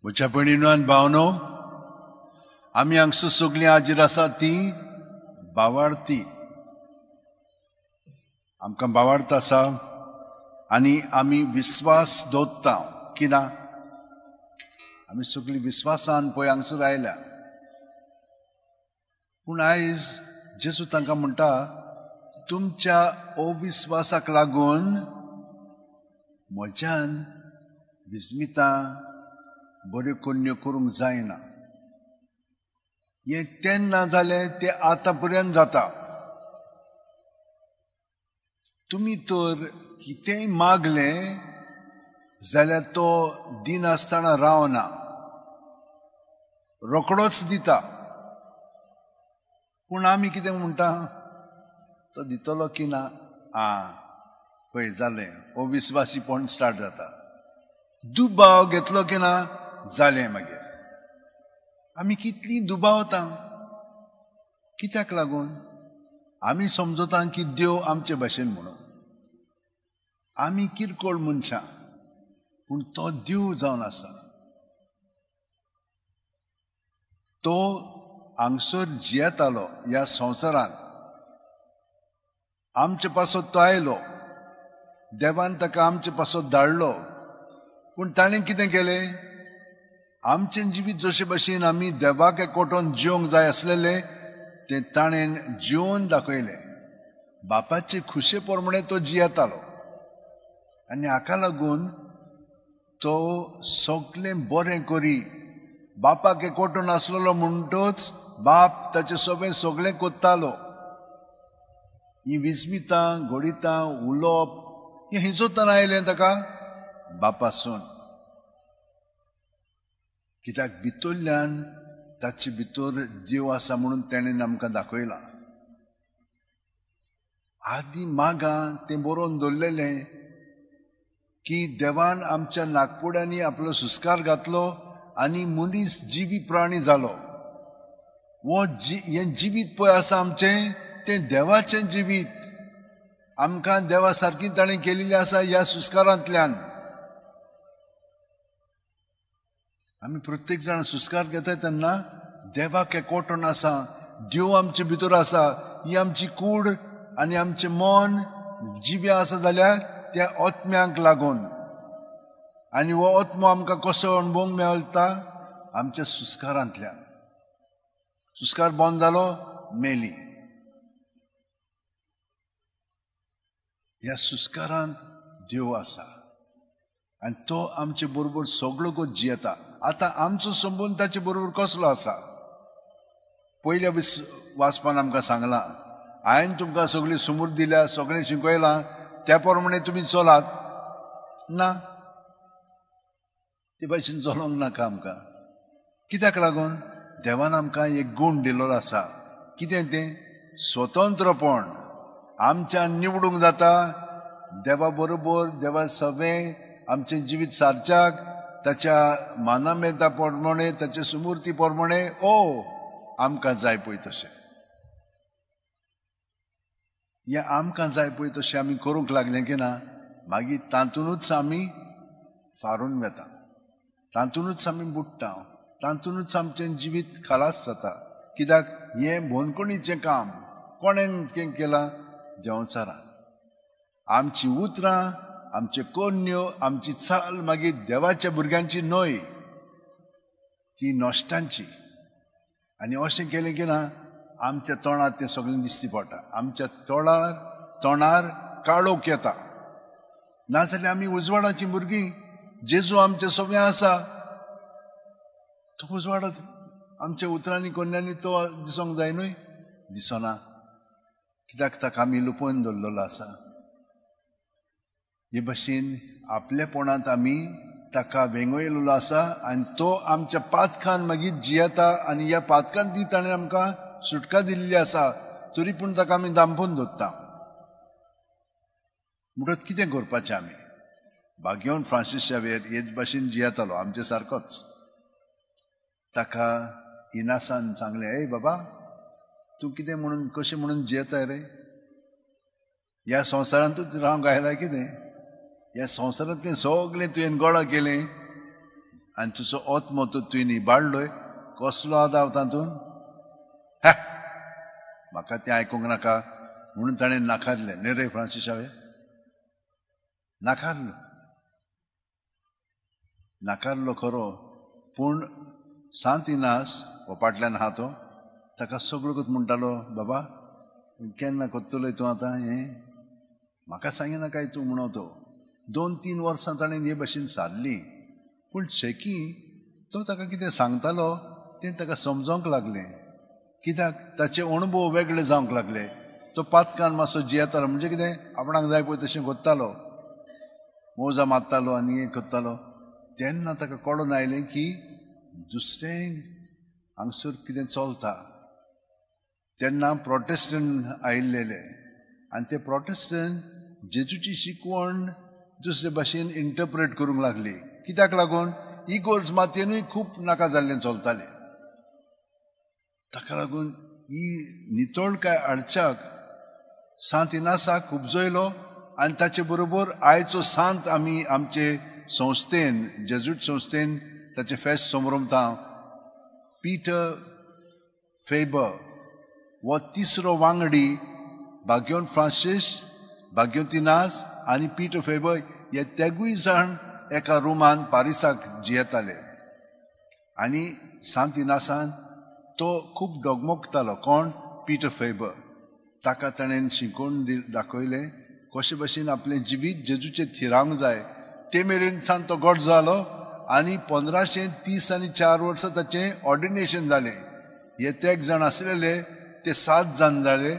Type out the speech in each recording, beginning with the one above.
म्हज्या भयणीनो आनी भावनो, आमी हांगसर सगळीं हाजीर आसा ती भावार्थी. आमकां भावार्थ आसा आनी आमी विस्वास दवरता. कित्याक आमी सगळीं विस्वासान पळय हांगसर आयल्या. पूण आयज जेजू तांकां म्हणटा, तुमच्या अविस्वासाक लागून म्हज्यान विस्मितां बऱ्यो कोन्यो करूंक जायना. हें तेन्ना जालें तें आतां पर्यंत जाता. तुमी तर कितेंय मागलें जाल्यार तो दिनासतना रावना, रोकडोच दिता. पूण आमी कितें म्हणटा, तो दितलो की ना, आं पळय जालें, अविस्वासीपण स्टार्ट जाता. दुबाव घेतलो की ना जालें. मागीर आमी कितली दुबावता. कित्याक लागून? आमी समजता की देव आमचे भाशेन म्हणून. आमी किरकोळ मनशां, पूण तो देव जावन आसा. तो हांगसर जियेतालो ह्या संवसारांत, आमचे पासत तो आयलो, देवान ताका आमचे पासत धाडलो. पूण ताणें कितें केलें? आमचें जिवीत जशे भशेन आमी देवाक एकवटून जिवंक जाय आसलेलें तें ताणें जिवन दाखयलें. बापाचे खुशे प्रमाणे तो जियेतालो आनी हाका लागून तो सगळें बरें करी. बापाक एकवटून आसलेलो म्हणटच बाप ताचे सगळें सगळें करतालो. ही विस्मितां घडितां उलोवप हें हिंसोतान आयलें ताका बापासून. कित्याक भितरल्यान ताचे भितर देव आसा म्हणून तेणें आमकां दाखयलां. आदी मागां तें बरोवन दवरलेलें की देवान आमच्या नागपुड्यांनी आपलो सुस्कार घातलो आनी मनीस जिवी प्राणी जालो. हो हें जिवीत पळय आसा आमचें तें देवाचें जिवीत. आमकां देवा सारकी ताणें केल्लें आसा ह्या सुस्कारांतल्यान. आमी प्रत्येक जाण सुस्कार घेताय तेन्ना देवाक एकवटून आसा, देव आमचे भितर आसा. ही आमची कूड आनी आमचें मन जिवें आसा जाल्यार त्या आत्म्यांक लागून. आनी हो आत्मो आमकां कसो अणभवूंक मेळटा? आमच्या सुस्कारांतल्यान. सुस्कार बंद जालो, मेली. ह्या सुस्कारांत देव आसा आनी तो आमचे बरोबर सगळो गो जियेता. आतां आमचो संबंद ताचे बरोबर कसलो आसा? पयल्या वाचपान आमकां सांगलां, हांवें तुमकां सगळी सुमूर दिल्या, सगळें शिकयलां, त्या प्रमाणे तुमी चलात. ना, ते भाशेन चलोवंक नाका आमकां. कित्याक लागून? देवान आमकां एक गूण दिल्लो आसा. कितें तें? स्वतंत्रपण. आमच्यान निवडूंक जाता देवा बरोबर, देवा सवें आमचें जिवीत सारच्याक, ताच्या मानामेता प्रमाणे, ताच्या सुमूर्ती प्रमाणे ओ आमकां जाय पळय तशें. हें आमकां जाय पळय तशें आमी करूंक लागलें की ना, मागीर तातूंतच आमी फारून वेता, तातूंतच आमी बुडटा, तातूंतच आमचें जिवीत खलास जाता. कित्याक? हें भोनकोणीचें काम कोणें केलां? देंवचारान. आमचीं उतरां, आमच्यो कोन्यो, आमची चाल मागीर देवाच्या भुरग्यांची न्हय, ती नश्टांची. आनी अशें केलें की ना आमच्या तोंडार तें सगळें दिसती पडटा. आमच्या तोंडार काळोख येता. नाजाल्यार आमी उजवाडाचीं भुरगीं. जेजू आमचे सगळें आसा, तो उजवाडाच आमच्या उतरांनी कोन्यांनी तो दिसोंक जाय न्हय, दिसना. कित्याक? ताका आमी लुपोवन दवरलेलो आसा. हे भशेन आपलेपणांत आमी ताका वेंगयलेलो आसा आनी तो आमच्या पातकान मागीर जियेता आनी ह्या पातकान ती ताणें आमकां सुटका दिल्ली आसा. तरी पूण ताका आमी दांपून दवरता. म्हणटच कितें करपाचें आमी? भाग्यवन फ्रांसीस शावेर हेच भाशेन जियेतालो आमचे सारकोच. ताका इनासान सांगलें, ए बाबा, तूं कितें म्हणून कशें म्हणून जियेताय रे? ह्या संवसारांतूच रावंक आयला कितें? ह्या संवसारांतलें सगळें तुवें गोळा केलें आनी तुजो आत्मो तर तुवें इबाडलोय, कसलो आदाव तातूंत? हॅ, म्हाका तें आयकूंक नाका म्हणून ताणें नाकारलें. न्ही रे फ्रांसीस शावेर? नाकारलो, नाकारलो खरो, पूण सांत इनास हो फाटल्यान आहा तो ताका सगळो म्हणटालो, बाबा केन्ना कोत्तलोय तूं आतां हें, म्हाका सांगिना काय तूं म्हणो तो. 2-3 वर्सां ताणें हे भशेन सारलीं, पूण शेकी तो ताका कितें सांगतालो तें ताका समजोंक लागलें. कित्याक ताचे अणभव वेगळे जावंक लागले. तो पातकान मातसो जियेतालो, म्हणजे कितें आपणाक जाय पळय तशें कोत्तालो, मोजा मारतालो आनी हें कोत्तालो. तेन्ना ताका कळून आयलें की दुसरें हांगसर कितें चलता. तेन्ना प्रोटेस्टंट आयिल्लेले आनी ते प्रोटेस्टंट जेजूची शिकवण दुसरे भाशेन इंटरप्रेट करूंक लागली. कित्याक लागून इगोर्ज मातयेनूय खूब नाका जाल्लें चलतालें. ताका लागून ही नितळकाय हाडच्याक सांत इनासाक उपजयलो आनी ताचे बरोबर आयचो सांत आमी आमचे संस्थेन, जेजूट संस्थेन ताचें फेस्त समरमता, पीटर फेबर हो तिसरो वांगडी भाग्योन फ्रांसीस, भाग्योंत इनास आनी पीटर फेबर हे तेगूय जाण एका रुमान पारिसाक जियेताले. आनी सांत इनासान तो खूब डगमगतालो. कोण? Peter Faber. ताका ताणें शिकोवन दाखयलें कशे भशेन आपलें जिवीत जेजूचें थिरावंक जाय. ते मेरेन सान तो गोड जालो आनी 1534 वर्सां ताचें ऑर्डिनेशन जालें. हे तेग जाण आसलेले ते 7 जाण जाले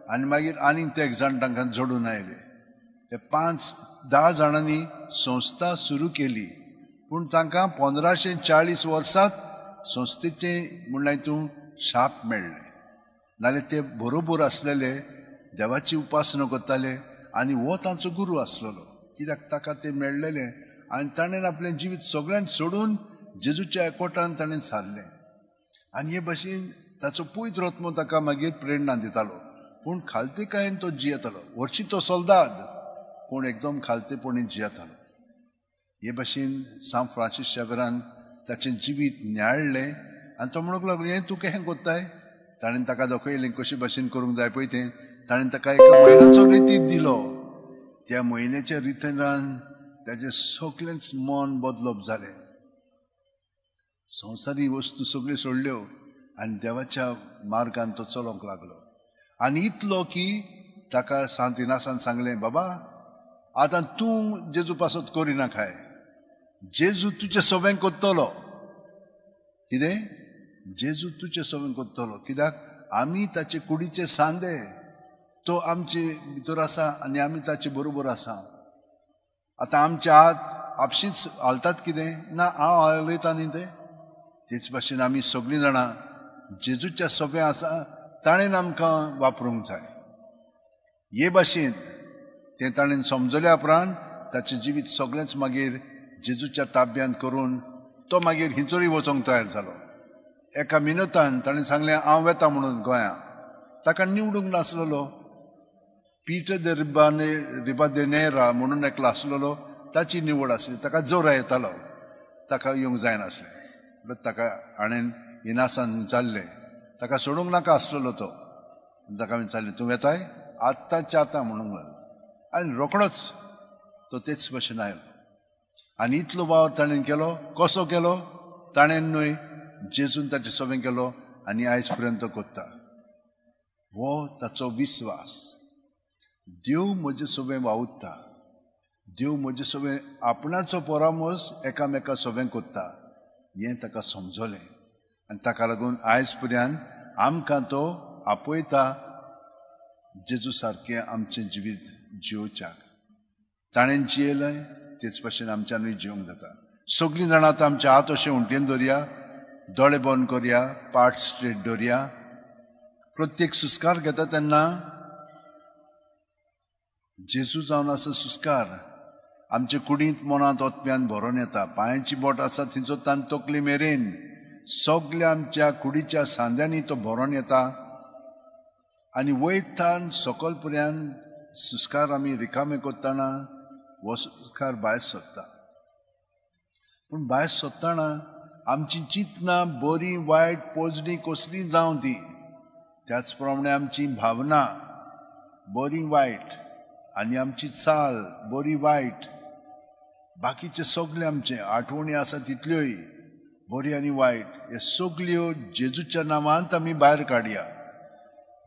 आनी मागीर आनीक तेग जाण तांकां जोडून आयले. ते 5-10 जाणांनी संस्था सुरू केली, पूण तांकां 1540 वर्सांत संस्थेचें म्हणल्यार तूं शाप मेळ्ळें. नाल्यार ते बरोबर आसलेले, देवाची उपासना करताले आनी हो तांचो गुरू आसलेलो. कित्याक ताका तें मेळ्ळेलें आनी ताणें आपलें जिवीत सगळ्यांत सोडून जेजूच्या एकवटान ताणें सारलें. आनी हे भशेन ताचो पवित्र आत्मो ताका मागीर प्रेरणा दितालो. पूण खालतेकायेन तो जियेतालो. हरशीं तो सोल्दाद, पूण एकदम खालतेपणी जियेतालो. हे भशेन सांत फ्रांसीस शावेरान ताचें जिवीत नियाळ्ळें आनी तो म्हणूंक लागलो, हें तूं कशें कोत्ताय? ताणें ताका दाखयलें कशे भशेन करूंक जाय पळय तें. ताणें ताका एका म्हयन्याचो रितीत दिलो. त्या म्हयन्याच्या रितीन ताचें सगळेंच मन बदलप जालें. संवसारी वस्तू सगळ्यो सोडल्यो आनी देवाच्या मार्गान तो चलोवंक लागलो. आनी इतलो की ताका सांत इनासान सांगलें, बाबा आतां तूं जेजू पासत करिना खाय, जेजू तुजे सवें कोत्तलो. कितें? जेजू तुजे सवें कोत्तलो. कित्याक आमी ताचे कुडीचे सांदे, तो आमचे भितर आसा आनी आमी ताचे बरोबर आसा. आतां आमचे हात आपशींच हालतात कितें ना, हांव हालयता न्ही तें. तेच भाशेन आमी सगळीं जाणां जेजूच्या सवें आसा, ताणें आमकां वापरूंक जाय. हे भाशेन तें ताणें समजल्या उपरांत ताचें जिवीत सगळेंच मागीर जेजूच्या ताब्यांत करून तो मागीर हिंचोरी वचोंक तयार जालो. एका मिनतान ताणें सांगलें, हांव वेता म्हणून गोंया. ताका निवडूंक नासलेलो. पीटर the रिबादेनेरा म्हणून एकलो आसलेलो, ताची निवड आसली. ताका जोर येतालो, ताका येवंक जायनासलें. म्हणटच ताका हाणें इनासान विचारलें, ताका सोडूंक नाका आसलेलो तो. ताका विचारलें, तूं वेताय? आत्तांच्या आतां म्हणूंक लागलो. आनी रोखडोच तो तेच भशेन आयलो. आनी इतलो वावर ताणें केलो. कसो केलो? ताणें न्हय, जेजून ताचें सवें केलो आनी आयज पर्यंत तो कोत्ता. हो ताचो विस्वास. देव म्हजे सवें वावुरता, देव म्हजे सवें आपणाचो परामर्श एकामेका सवें कोत्ता हें ताका समजलें. आनी ताका लागून आयज पर्यंत आमकां तो आपयता जेजू सारकें आमचें जिवीत जियोवच्याक. ताणें जियेलें तेच भाशेन आमच्यानूय जिवंक जाता. सगळीं जाणां आतां आमचे हात अशें उंटेन दवरया, दोळे बंद करया, पाट स्ट्रेट दवरया. प्रत्येक सुस्कार घेता तेन्ना जेजू जावन आसा सुस्कार आमचे कुडींत, मनांत, ओतप्यान भरोन येता. पांयांची बोट आसा थंयचो तान तकली मेरेन सगल्या आमच्या कुडीच्या सांद्यांनी तो भरोन येता. आनी वयतान सकल पर्यंत सुस्कार आमी रिकामे करतना हो सुस्कार भायर सोदता. पूण भायर सोदतना आमची चिंतना बरी वायट पोजडी कसली जावं ती, त्याच प्रमाणे आमची भावना बरी वायट आनी आमची चाल बरी वायट, बाकीचे सगळे आमचे आठवणी आसा तितल्योय बरी आनी वायट, हे सगल्यो जेजूच्या नांवांत आमी भायर काडया.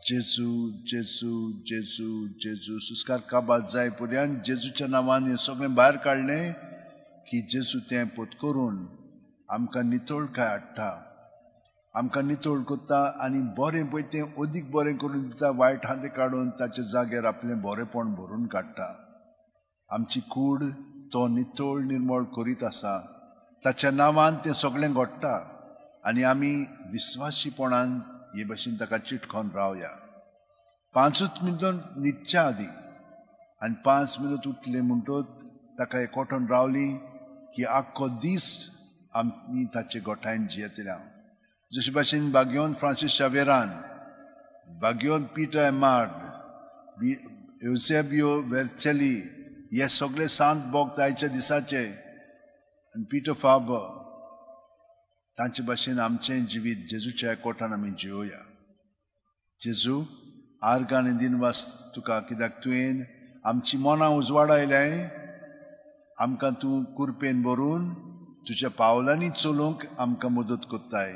जेजू जेजू जेजू जेजू. सुस्कार काबार जाय पर्यंत जेजूच्या नांवान हें सगळें भायर काडलें की जेजू तें पोत करून आमकां नितळकाय हाडटा, आमकां नितळ करता आनी बरें पळय तें अदीक बरें करून दिता. वायट आहा तें काडून ताच्या जाग्यार आपलें बरेंपण भरून काडटा. आमची कूड तो नितळ निर्मळ करीत आसा. ताच्या नांवान तें सगळें घडटा आनी आमी विस्वासीपणान हे भशेन ताका चिटकोन रावया. 5 मिनटां न्हिदच्या आदी आनी 5 मिनट उठले म्हणटच ताका एकवटून रावली की आख्खो दीस आमी ताचे गोठायन जियेतले. जशे भाशेन बाग्योन फ्रांसीस शावेरान, बाग्योन पीटर एमार्ड, युसेबियो वेर्चेली हे सगळे सांत भक्त आयच्या दिसाचे आनी पीटर फाबर, तांचे भाशेन आमचें जिवीत जेजूच्या एकवटान आमी जियोया. जेजू आर्गां आनी दिनवास तुका, कित्याक तुवें आमची मनां उजवाडायल्याय. आमकां तूं कुरपेन भरून तुज्या पावलांनी चलोवंक आमकां मदत करताय.